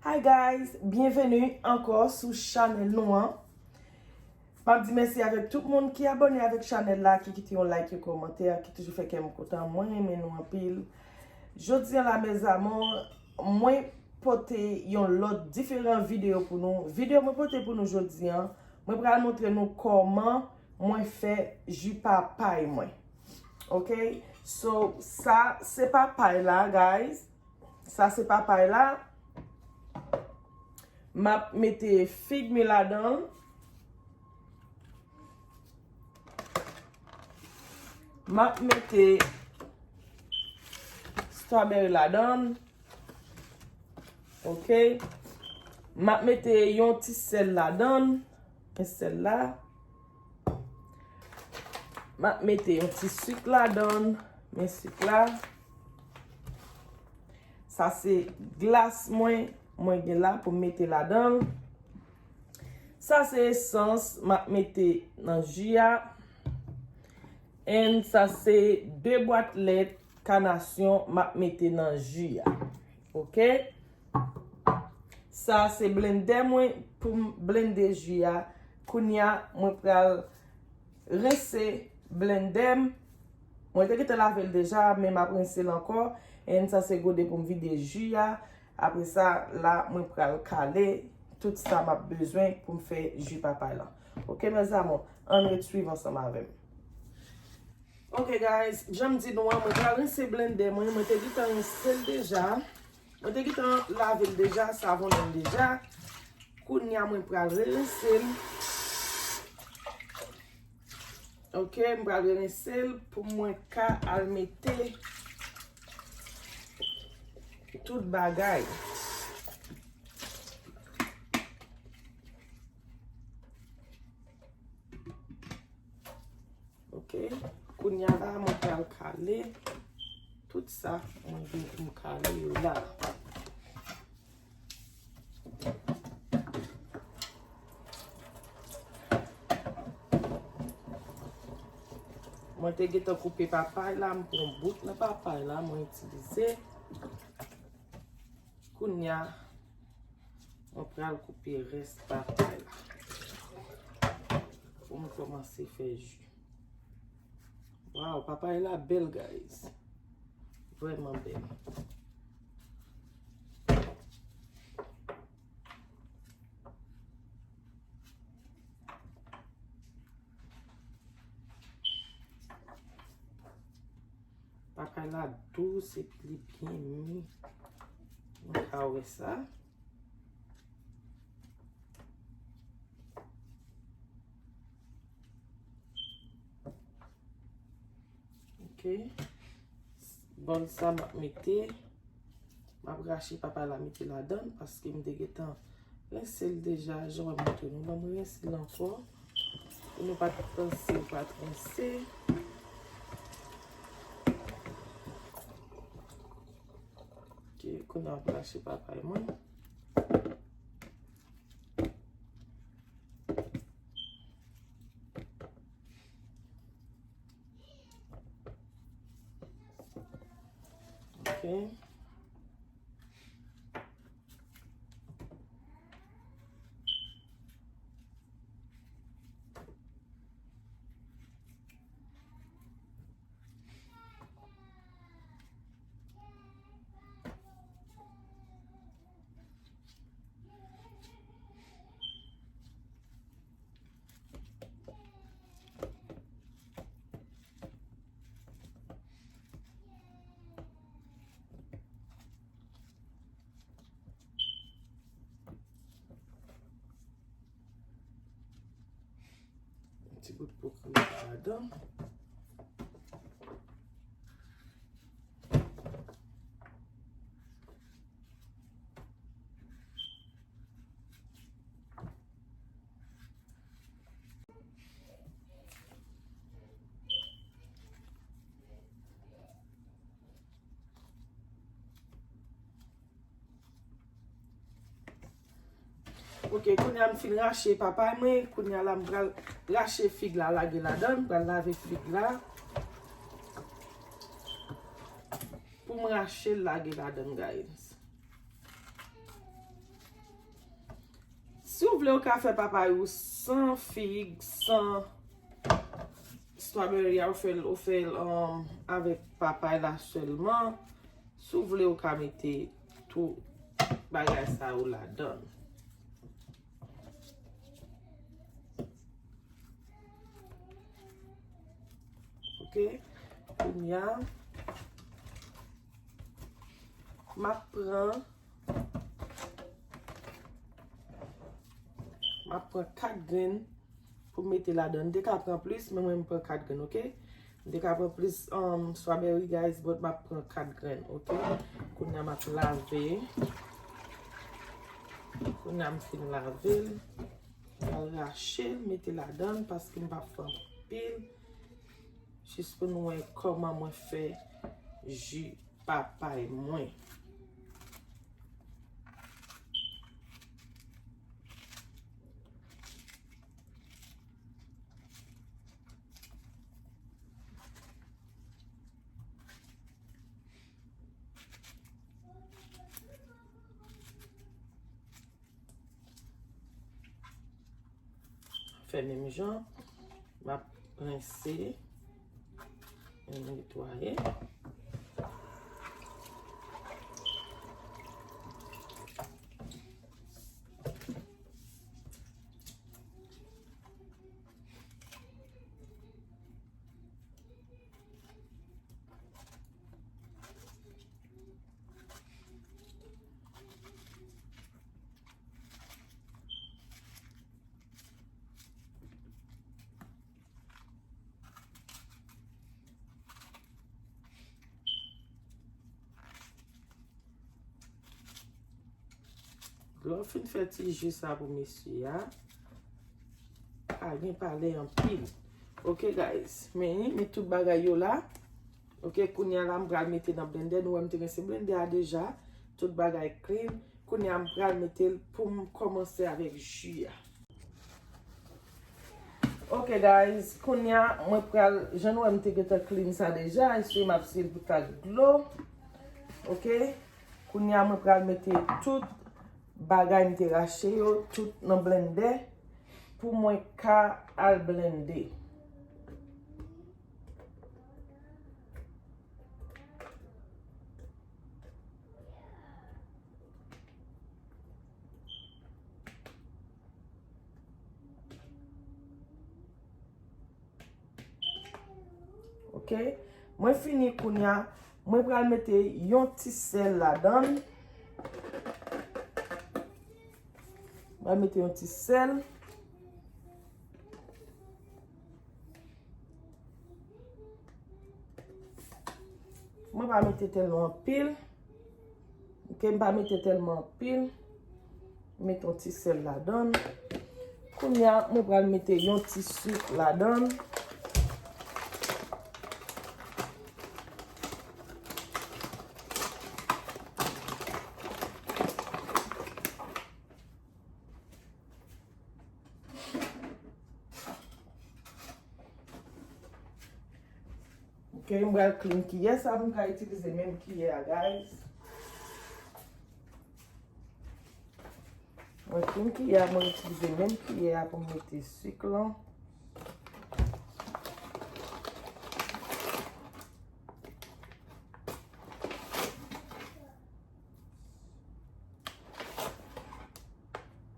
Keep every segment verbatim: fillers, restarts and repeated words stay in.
Hi guys, byenveni ankò sou chanèl nou an. M ap di mèsi avèk tout moun ki abòne avèk chanèl la, ki kite yon like, yon kòmantè, ki toujou fè kè m kontan. Mwen renmen nou anpil. Jodi a la, mes amours, mwen pote yon lòt diferan videyo pou nou. Videyo mwen pote pou nou jodi a, mwen pral montre nou kòman mwen fè ji papay mwen. Ok? So, sa se papay la, guys. Sa se papay la. M ap mete fig mi ladan l. M ap mete strawberry ladan l. Ok. M ap mete yon ti sèl ladan l. Men sèl la. M ap mete yon ti sik ladan l. Men sik la. Sa se glas mwen, mwen gen la pou m mete ladan l. Sa se esans m ap mete nan ji a. And sa se de bwat lèt kanasyon m ap mete nan ji a. Ok? Sa se blendè mwen pou m blende ji a. Kounye a, mwen pral rense blendè m. Mwen te gentan lave l deja, men m ap rense l ankò. And sa se gode pou m vide ji a. Apre sa, la, mwen pral kale tout sa m ap bezwen pou m fè ji papay lan. Ok, mes amours, ann ret swiv ansanm avè m. Ok, guys, jan m di nou an, mwen pral rense blendè mwen. Mwen te gentan rense l deja. Mwen te gentan lave l deja, savonnen l deja. Kounye a, mwen pral rerense l. Ok, m pral rerense l pou mwen ka al mete tout bagay. Ok, kounye a la, mwen pral kale tout sa mwen gen pou m kale yo la. Mwen te gentan koupe papay la, m pran bout nan papay la, mwen itilize. Kounye a, mwen pral koupe rès papay la. Pou m kòmanse fè ji. Waw, papay la bèl, guys. Vrèman bèl. Papay la dous epi li byen mi. Nou ka wè sa. Ok. Bòl sa m ap mete. M ap rache papay la mete ladan l paske m te gentan rense l deja, jan w wè m montre nou. Ban m rense l ankò. Pou nou pa t panse l pa t rense. Ok, kounye a m ap rache papay mwen. Ok. Yon ti bout pokri ladan. Ok, kounye a m fin rache papay mwen, kounye a la m pral rache fig la lage ladan, m pral lave fig la pou m rache l lage ladan, guys. Ou vle ou ka fè papay ou san fig, san strawberry a, ou fè l, ou fè l, um, avèk papay la sèlman. Si w vle ou ka mete tout bagay sa yo ladan l. Ok? Kounye a, m ap pran, m ap pran kat grenn pou m mete ladan. M te ka pran plis, men mwen m pran kat grenn, ok? M te ka pran plis, um, strawberry, guys, but m ap pran kat grenn, ok? Kounye a m ap lave. Kounye a m fin lave l. M al rache l, mete ladan l, paske m p ap fè anpil. Jis pou nou wè kòman mwen fè ji papay mwen. Fè menm jan, m ap rense, netwaye. Lè w fin fè ti ji sa pou mesye a, pa gen pale anpil. Ok, guys, men, men tout bagay yo la. Ok, kounye a la, m pral mete nan blendè. Nou wè m te rense blendè a deja. Tout bagay clean. Kounye a, m pral mete l pou m kòmanse avèk ji a. Ok, guys, kounye a, mwen pral, jan nou wè m te gentan clean sa deja, eseye m ap seye l pou t ak dlo. Ok, kounye a, mwen pral mete tout bagay m te rache yo, tout nan blendè, pou mwen ka al blende. Ok. Mwen fini kounye a. Mwen pral mete yon ti sèl ladan l. Mwen mete yon ti sèl. Mwen pa mete tèlman anpil. Ok, m pa mete tèlman anpil. Mete yon ti sèl ladan l. Kounye a, mwen pral mete yon ti sik ladan l. Ok, m pral clean kiyè sa pou m ka itilize menm kiyè a, guys. Mwen clean kiyè a, mwen itilize menm kiyè a pou m mete sik lan.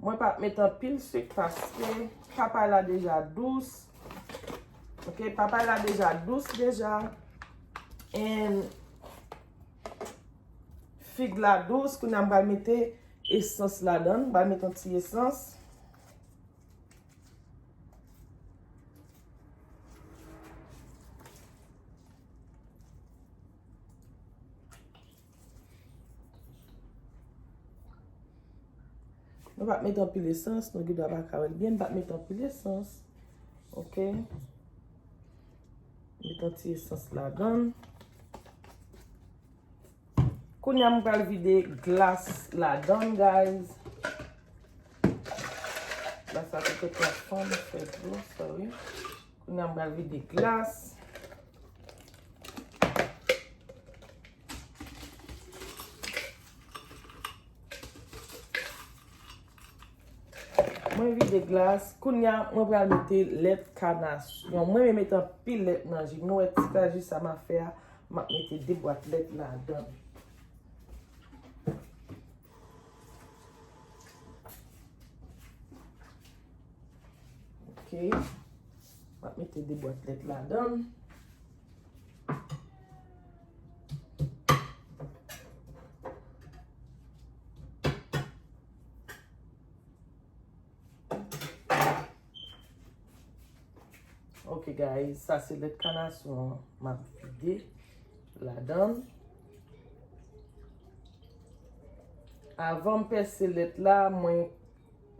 Mwen p ap met anpil sik paske papay la deja dous. Ok, papay la deja dous deja. And fig la dous, kounye a m pral mete esans ladan l. M pral mete yon ti esans. Nou p ap mete anpil esans, nou gen dwa pa ka wè l byen, m p ap mete anpil esans. Ok. Mete yon ti esans ladan l. Kounye a, m pral vide glas ladan l, guys. Glas la te tou fè dlo, sorry. Kounye a, m pral vide glas. Mwen vide glas. Kounye a, mwen pral mete lèt kanasyon. Mwen renmen mete anpil lèt nan ji. Nou wè ti kras ji sa m ap fè a, m ap mete de bwat lèt ladan l. Ok. M ap mete de bwat lèt ladan l. Ok, guys, sa se lèt kanasyon an. M ap vide ladan l. Avan m pèse lèt la, mwen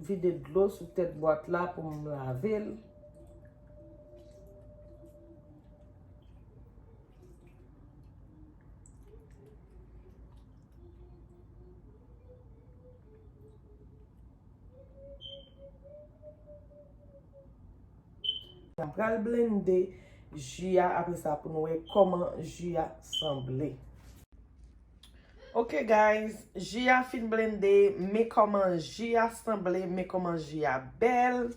vide dlo sou tèt bwat la pou m lave l. N pral blende ji a apre sa pou nou wè kòman ji a sanble. Ok, guys, ji a fin blende, men kòman ji a sanble, men kòman ji a bèl.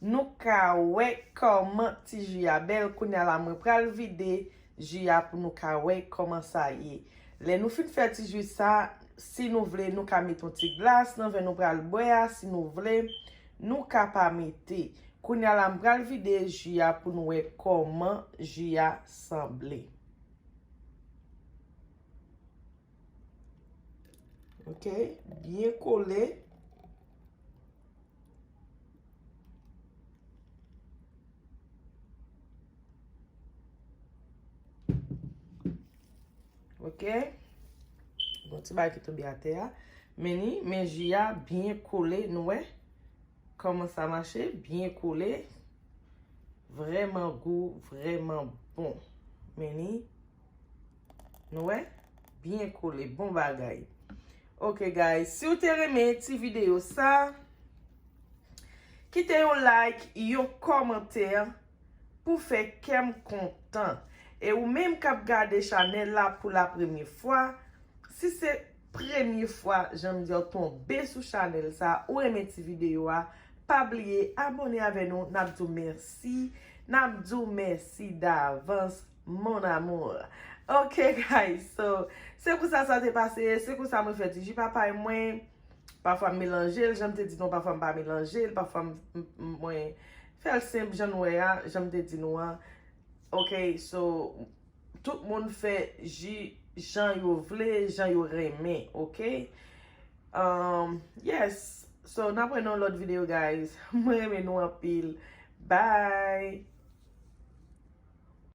Nou ka wè kòman ti ji a bèl. Kounye a la, mwen pral vide ji a pou nou ka wè kòman sa ye. Lè nou fin fè ti ji sa, si nou vle, nou ka mete yon ti glas nan vè nou pral bwè a, si nou vle, nou ka pa mete. Kounye a la, m pral vide ji a pou nou wè kòman ji a sanble. Ok, byen kole. Ok. Gon ti bagay ki tonbe atè a. Men ni, men ji a byen kole, nou wè. Kòman sa mache? Byen kole. Vrèman gou, vrèman bon. Men ni, nou wè? Byen kole, bon bagay. Ok, guys, si w te renmen ti videyo sa, kite yon like, yon kòmantè pou fè kè m kontan. E ou menm k ap gade chanèl la pou la premye fwa, si se premye fwa, jan m di a, w tonbe sou chanèl sa, ou renmen ti videyo a, pa bliye abòne avè nou, n ap di w mèsi, n ap di w mèsi davans, mon amour. Ok, guys, so, se konsa sa te pase, se konsa mwen fè ti ji papay mwen. Pafwa m melanje l, jan m te di nou, pafwa m pa melanje l, pafwa m, m, m, mwen fè l senp, jan nou wè a, jan m te di nou an. Ok, so, tout moun fè ji jan yo vle, jan yo renmen, ok? Um, yes, so, n ap wè nan lòt videyo, guys. Mwen renmen nou anpil. Bye!